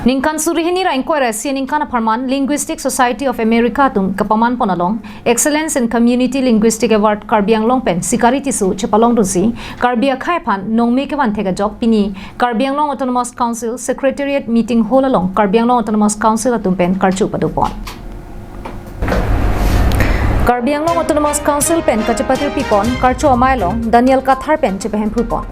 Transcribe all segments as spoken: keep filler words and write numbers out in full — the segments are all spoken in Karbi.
Ningkan suri hini ra ingkoi ra isi aningkan apharman Linguistic Society of America atum kapaman pon along Excellence in Community Linguistic Award Karbi Anglong pen Sikari Tisso chepalongdunsi Karbi akhei aphan nongme kevan thek ajok pini Karbi Anglong Autonomous Council Secretariat Meeting Hall along Karbi Anglong Autonomous Council atum pen karcho padopon. Karbi Anglong Autonomous Council pen kachepatir pipon karcho amei along Daniel Kathar pen chepahemphu pon.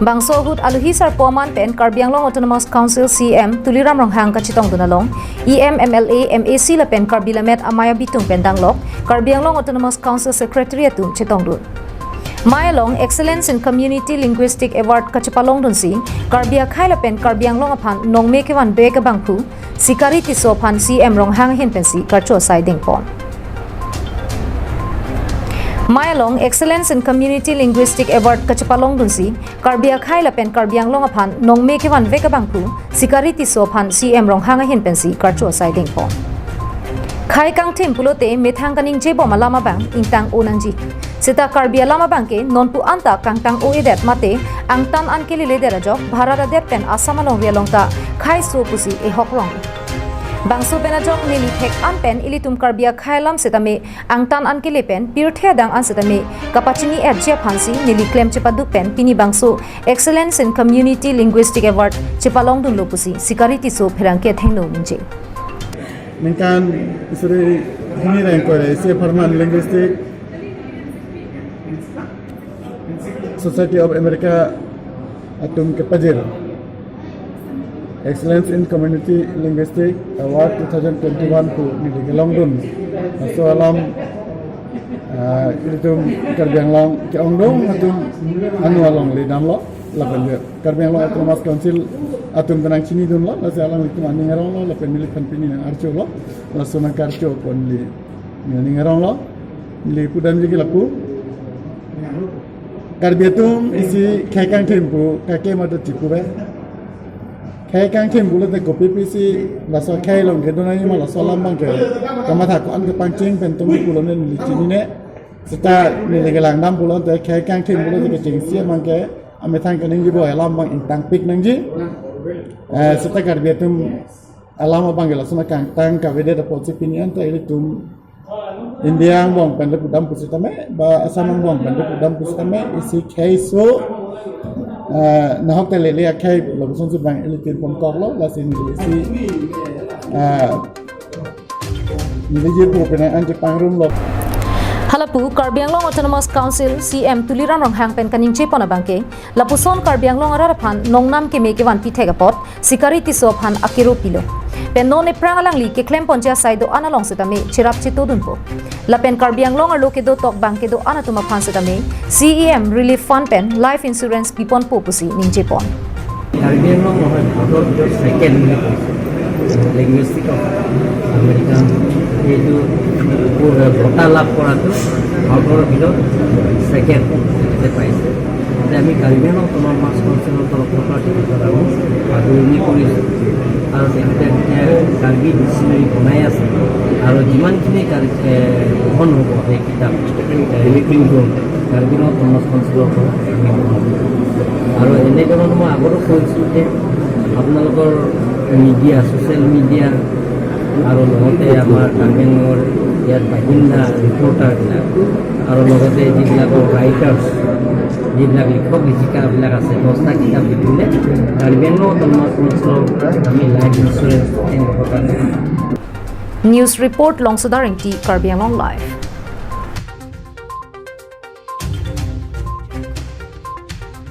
Bangso ahut aluhi sarpo aman pen Karbi Anglong Autonomous Council C M Tuliram Ronghang kachetongdun along E M, M L A, M A C lapen Karbi Lammet amei abitung pen danglok Karbi Anglong Autonomous Council Secretary atum chetongdun. Mei along Excellence in Community Linguistic Award kachepalongdunsi Karbi akhei lapen Karbi Anglong aphan nongme kevanvek abangphu Sikari Tisso aphan C M Ronghang ahin pensi karcho asai dengpon. Mei along Excellence in Community Linguistic Award kachepalongdunsi Karbi akhei lapen Karbi Anglong aphan nongme kevanvek abangphu Sikari Tisso aphan C M Ronghang ahin pensi karcho asai dengpon. Khei kangthim pulote methang kaningjebom alam abang ingtang-o nangji. Seta Karbi alam abangke nonpu anta kangtang-o-edet mate angtan an keleledet ajok Bharat adet pen Assam alongri along ta kheiso pusi ehok rong. Bangso pen ajok neli thek an pen ilitum Karbi akhei alam setame angtan an kele pen pirthe adang an setame kapachini-etji aphansi neli klem chepaduk pen pini bangso Excellence in Community Linguistic Award chepalongdunlo pusi Sikari Tisso pherangke athengno ningje. Ningkan suri hini ra ingkoi ra isi apharman Linguistic Society of America atum kepajir Excellence in Community Linguistic Award two thousand twenty-one pu neli kelongdun. Laso alam, ah, ilitum Karbi Anglong ke-ongdung atum anu along le damlo lapen je Karbi Anglong Autonomous Council atum tenang chinidunlo, laso alam ilitum aning aronglo lapen neliphan pini nang archolo, laso nang karcho pon neli aning aronglo, neli pudamji ke lapu. Karbi atum isi khei kangthim pu kake madu chipu be. Khei kangthim pulote kopi pisi laso khei along kedo nangji ma laso alam abangke kamatha ko-an kepangcheng pen tumi pulo neli chinine. Seta neli kelangdam pulote khei kangthim pulote kechengsi abangke amethang kaningjepo alam abang ingtangpik nangji. Eh, seta Karbi atum alam abangke laso nang kangtang kavedet apotsi pini anta ilitum India angbong pen le pudam pusitame, ba Assam angbong pen le pudam pusitame, isi kheiso, ah, nahok te lele akhei lo pusonsi bang ilitum ponkoklo, lasi neli isi, ah, neli je pu penang an chepangrumlo. Halapu Karbi Anglong Autonomous Council C M Tuliram Ronghang pen kaningje pon abangke, lapuson Karbi Anglong arat aphan nongnam keme kevanpi thek apot, Sikari Tisso aphan akero pilo. Pen non ephrang alangli keklem ponji asai do-an along setame cherap chetodunpo. Lapen Karbi Anglong arlo kedo tokbang kedo-an atum aphan setame C E M Relief Fund pen life insurance piponpo pusi ningje pon. Karbi আংলং নহয়, ভাৰতৰ ভিতৰত ছেকেণ্ড বুলি কৈছে। Linguistic of American এইটো বঁটা লাভ কৰাটো ভাৰতৰ ভিতৰত ছেকেণ্ড যে পাইছে। যে আমি কাৰ্বি আংলং অট'নমাছ কাউন্সিলৰ তৰফৰ পৰা তেখেতক আমি আদৰণি কৰিছোঁ। আৰু তেখেতে এতিয়া কাৰ্বি ডিকশ্যনেৰী বনাই আছে আৰু যিমানখিনি কাৰ্বি, এ, গ্ৰহণ হ'ব সেই কিতাপ, এ, ৰিপ্ৰিণ্ট কৰোঁতে কাৰ্বি আংলং অট'নমাছ কাউন্সিলৰ পৰা আমি গ্ৰহণ কৰিম। আৰু এনেধৰণৰ মই আগতো কৈছোঁ যে আপোনালোকৰ মিডিয়া, ছ'চিয়েল মিডিয়া আৰু লগতে আমাৰ কাৰ্বি আংলঙৰ ইয়াত বাসিন্দা ৰিপৰ্টাৰবিলাক আৰু লগতে যিবিলাকৰ ৰাইটাৰ্ছ, যিবিলাক লিখক লিখিকাবিলাক আছে, দহটা কিতাপ লিখিলে কাৰ্বি আংলং অট'নমাছ কাউন্সিলৰ পৰা আমি লাইফ ইঞ্চুৰেঞ্চ তেওঁলোকৰ কাৰণে News report, Longsodar Engti, Karbi Anglong Live.